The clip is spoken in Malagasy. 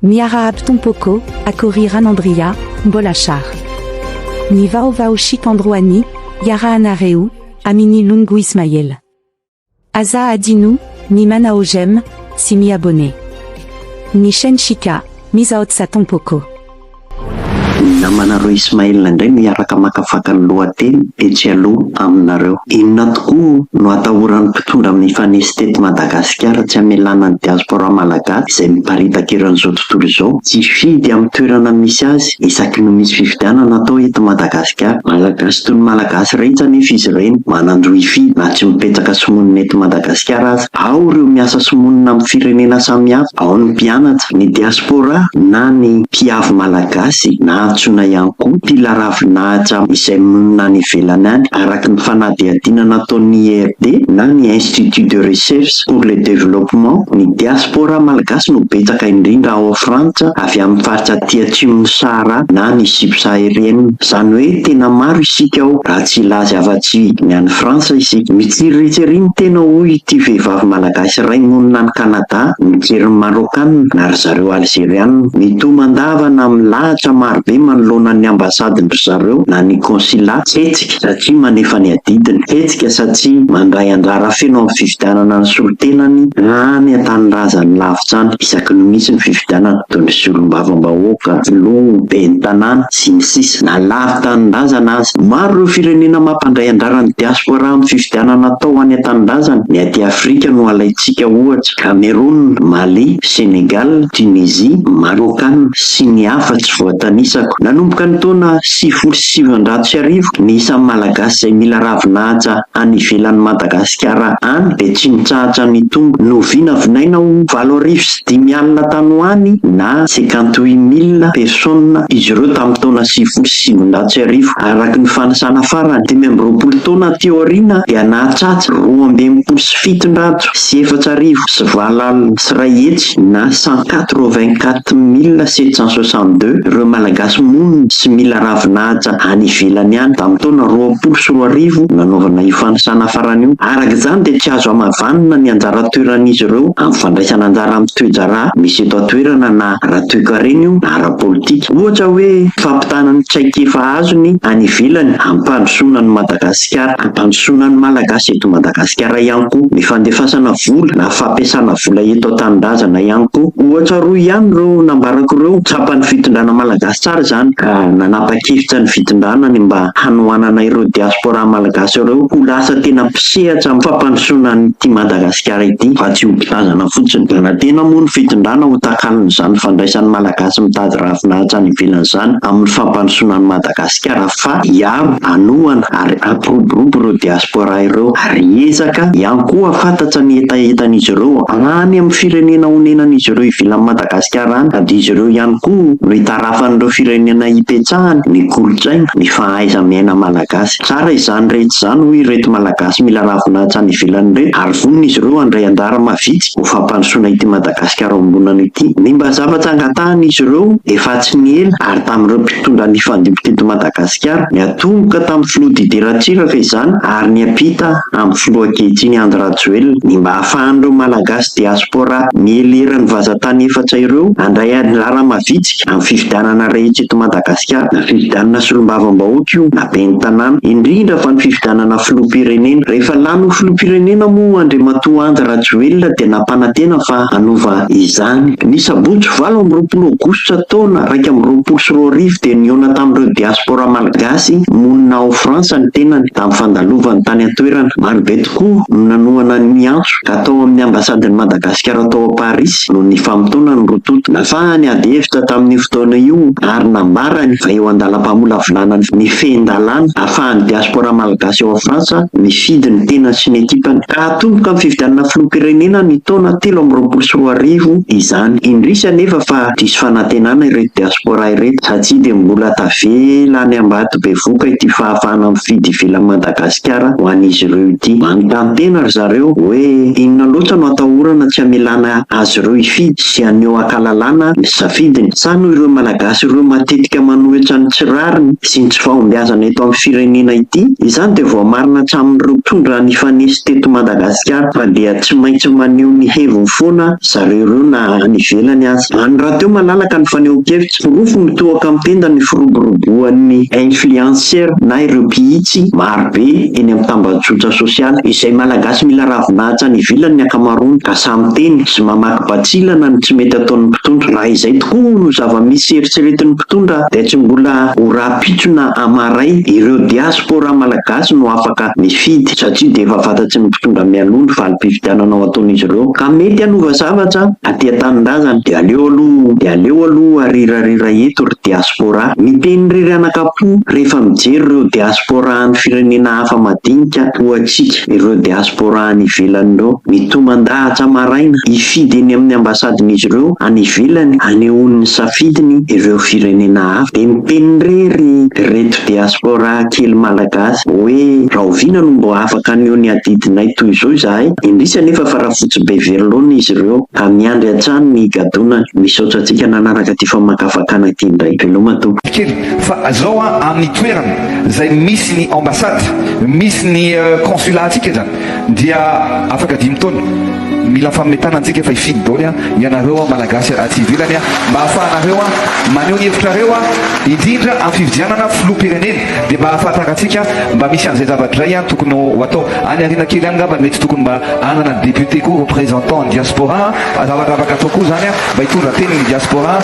Miarahaba tompoko, Akory Ranandria, mbola tsara. Ny vaovao chic androany, iarahanareo, amin'ny Longo Ismael. Aza adino, ny manao j'aime, sy mi-abonner. Ny chaîne Chica, misaotsa tompoko. Ny namanareo Ismaël indray no hiaraka hamakafaka ny lohateny etsy aloha aminareo. Inona tokoa no atahoran'ny mpitondra mifanesy teto Madagasikara tsy hamelana ny diaspora malagasy izay miparitaka eran'izao tontolo izao tsy hifidy amin'ny toerana misy azy isaky ny misy fifidianana atao eto Madagasikara. Malagasy toy ny Malagasy rehetra anefa izy ireny, manan-jo hifidy na tsy mipetraka sy monina eto Madagasikara aza. Ao ireo miasa sy monina amin'ny firenena samihafa, ao ny mpianatra, ny diaspora na ny mpiavy malagasy na antsoina ihany koa mpila ravinahitra izay monina any ivelany any, araka ny fanadihadiana nataon'ny IRD na ny Institut de Recherche pour le Développement, ny diaspora malagasy no betsaka indrindra ao Frantsa avy amin'ny faritra aty atsimon'i Sahara na ny subsaharienne. Izany hoe tena maro isika ao raha tsy hilaza afa-tsy ny any Frantsa isika. Mitsiriritra ery ny tena hoy ity vehivavy malagasy iray monina any Canada mijery ny Marokana na ry zareo Alzeriana. Mitomandavana milahatra marobe manoloana ny ambasadin-dry zareo na ny consulat, hetsika satria manefa ny adidiny, hetsika satria mandray anjara feno amin'ny fifidianana ny solontenany any an-tanindrazany lavitra any isaky ny misy ny fifidianana toy ny solombavambahoaka, filoha, ben'ny tanàna, sy ny sisa Na lavi-tanindrazana aza. Maro ireo firenena mampandray anjara ny diaspora amin'ny fifidianana atao any an-tanindrazana, ny aty Afrika no alaintsika ohatra, Cameroun, Mali, Sénégal, Tunisie, Marokana, sy ny hafa tsy voatanisako. Nanomboka ny taona 1990, ny isan'ny Malagasy izay mila ravinahitra any ivelan'i Madagasikara any dia tsy nitsahatra nitombo. Novinavinaina ho 5008 tany ho any na 58 mille personnes izy ireo tamin'ny taona 1990. Araka ny fanisana farany, 25 taona aty aoriana dia nahatratra 162 164 na 184 762 ireo Malagasy monina sy mila ravinahitra any ivelany any tamin'ny taona 2020 nanaovana io fanisana farany io. Araka izany dia tsy azo hamavanina ny anjara toeran'izy ireo amin'ny fandraisana anjara amin'ny toe-draharaha misy eto an-toerana na ara-toekarena io na ara-politika. Ohatra hoe fampitana ny traikefa azony any ivelany hampandrosoana an'i Madagasikara, hampandrosoana ny Malagasy eto Madagasikara ihany koa, ny fandefasana vola na fampiasana vola eto an-tanindrazana ihany koa. Ohatra roa ihany ireo nambarako ireo. Tsapan'ny fitondrana malagasy tsara izany ka nanapa-kevitra ny fitondrana ny mba hanohanana ireo diaspora malagasy ireo ho lasa tena mpisehatra amin'ny fampandrosoana an'ity Madagasikara ity fa tsy ho mpitazana fotsiny. Manantena moa ny fitondrana ho takalon'izany fandraisan'ny Malagasy mitady ravinahitra any ivelany izany amin'ny fampandrosoana an'i Madagasikara fa hiaro, hanohana ary hampiroborobo ireo diaspora ireo ary hiezaka ihany koa hahafantatra ny hetahetan'izy ireo any amin'ny firenena onenan'izy ireo ivelan'i Madagasikara any sady izy ireo ihany koa no hitarafan'ireo firenena hipetrahany ny kolontsaina, ny fahaiza-miaina malagasy. Tsara izany rehetra izany hoy ireto Malagasy mila ravinahitra any ivelany ireto ary vonona izy ireo handray anjara mavitrika ho fampandrosoana ity Madagasikara ombonana ity. Ny mba zavatra angatahan'izy ireo efa tsy ny ela ary tamin'ireo mpitondra nifandimby teto Madagasikara, niatomboka tamin'ny filoha Didier Ratsiraka izany ary niampita amin'ny filoha ankehitriny Andry Rajoelina, ny mba hahafahan'ireo Malagasy diaspora miely eran'ny vazantany efatra ireo handray anjara mavitrika amin'ny fifidianana rehetra eto Madagasikara, na fifidianana solombavambahoaka io na ben'ny tanàna, indrindra fa ny fifidianana filoham-pirenena. Rehefa lany ho filoham-pirenena moa Andriamatoa Andry Rajoelina dia nampanantena fa hanova izany. Ny sabotsy 28 aogositra taona 2021 dia nihaona tamin'ireo diaspora malagasy monina ao Frantsa ny tenany tamin'ny fandalovany tany an-toerana. Marobe tokoa no nanohana ny antso ka tao amin'ny ambasadin'i Madagasikara tao Parisy no nifamotoana ny roa tonta. Nafahany ady hevitra tamin'io fotoana io ary nambarany fa eo an-dalam-pamolavolana ny fehin-dalàna ahafahan'ny diaspora malagasy ao Frantsa mifidy ny tenany sy ny ekipany. Ka hatomboka amin'ny fifidianana filoham-pirenena ny taona 2023 izany. Indrisy anefa fa diso fanantenana ireto diaspora ireto satria dia mbola tavela any Ambatobevohoka ity fahafahana mifidy ivelan'i Madagasikara ho an'izy ireo ity. Manontany tena ry zareo hoe inona loatra no atahorana tsy hamelana azy ireo hifidy sy haneho ankalalana ny safidiny? Sa noho ireo Malagasy ireo matetika. matetika manohitra ny tsy rariny sy ny tsy fahombiazana eto amin'ny firenena ity. Izany dia voamarina hatramin'ireo mpitondra nifanesy teto Madagasikara fa dia tsy maintsy maneho ny heviny foana zareo ireo na any ivelany aza. Any rahateo malalaka ny fanehoan-kevitra. Porofo mitohaka amin'ny tenda ny firoboroboan'ny influenceurs na ireo mpihitsy marobe eny amin'ny tambajotra sosialy izay Malagasy mila ravinahitra any ivelany ny ankamaroany ka samy miteny sy mamaky batsilana ny tsy mety ataon'ny mpitondra. Raha izay tokoa no zava-misy eritreretin'ny mpitondra dia tsy mbola ho rahampitso na hamaray ireo diaspora malagasy no afaka mifidy satria dia efa fantatry ny mpitondra mialoha ny valim-pifidianana ho ataon'izy ireo ka mety hanova zavatra aty an-tanindrazana. Dia aleo aloha dia aleo aloha arirarira eto ry diaspora. Miteny irery anakam-po rehefa mijery ireo diaspora any firenena hafa madinika toa antsika ireo diaspora any ivelany ireo. Mitoman-dahatra maraina hifidy eny amin'ny ambasadin'izy ireo any ivelany hanehoany ny safidiny ireo firenena hafa. Dia miteny irery ireto diaspora kely malagasy hoe rahoviana no mba afaka haneho ny adidinay toy izao izahay? Indrisy anefa fa rafotsy be very laona izy ireo ka miandry hatrany ny higadonany. Misaotra antsika nanaraka ity famakafakana ity indray. Veloma tompoko. Kely fa zao an amin'ny toerana zay misy ny ambassade misy ny consulat antsika zany dia afaka dimy taona mila mifanome tanana antsika fa hifidy daholo an ianareo an malagasy aty ivelany an mba ahafahanareo an maneho ny hevitrareo an indrindra amin'ny fifidianana filoham-pirenena dia mba ahafantarantsika mba misy an'izay zavatra izay an tokony ho atao any aoriana kely any angamba mety tokony mba hanana député koa représentant ny diaspora an zavatra afaka atao koa zany an mba hitondra teny ny diaspora.